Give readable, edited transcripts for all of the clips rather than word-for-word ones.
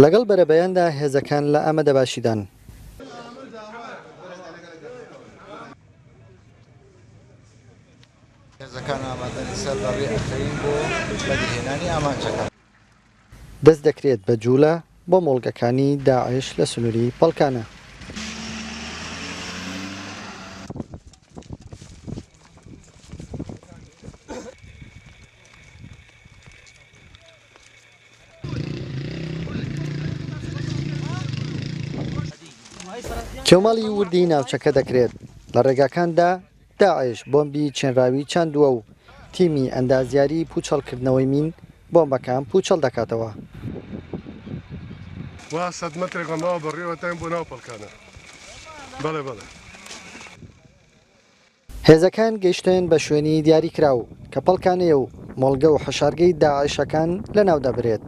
لەگەڵ بەرەبەیاندا هێزەکان لە ئامادەباشیدان. هێزەکان ئامادەن ئیستا بەڕێ ئەخەین بۆ بەدیهێنانی ئامانجەکان. دەست دەکرێت بە جوولە بۆ مۆڵگەکانی داعش لە سنووری پەڵکانە. کێوماڵی وردی ناوچەکە دەکرێت، لە ڕێگاکاندا داعش بۆمبی چێنراوی چاندووە و تیمی ئەندازیاری پووچەڵکردنەوەی مین بۆمبەکان پووچەڵ دەکاتەوە. وا سەت مەترێک ماوە بەڕێوەتاین بۆ ناو پەڵکانە. بەڵێ بەڵێ. هێزەکان گەیشتن بە شوێنی دیاریکراو کە پەڵکانەیە و مۆڵگە و حەشارگەی داعشەکان لەناو دەبرێت.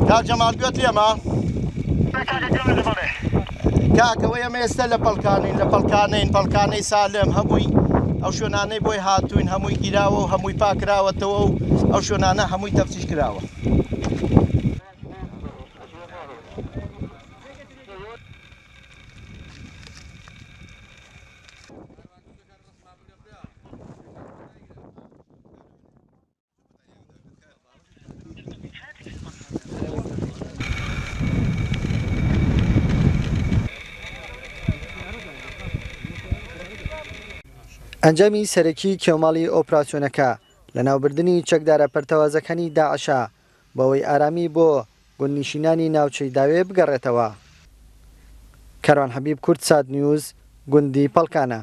کاک جەمال گوێت لێمە؟ کاک ئەوەی ئەمە ئێستا لە پەڵکانین لە پەڵکانەین پەڵکانەی سالم هەمووی ئەو شوێنانەی بۆی هاتوین هەمووی گیراوە و هەمووی پاکراوەتەوە و ئەو شوێنانە هەمووی تەفتیش کراوە. ئەنجامی سەرەکی کێوماڵی ئۆپراسیۆنەکە لەناوبردنی چەکدارە پەرتەوازەکانی داعشە بەوەی ئارامی بۆ گوندنشینانی ناوچەی داوێ بگەڕێتەوە. کاروان حەبیب کوردسات نیوز، گوندی پەڵکانە.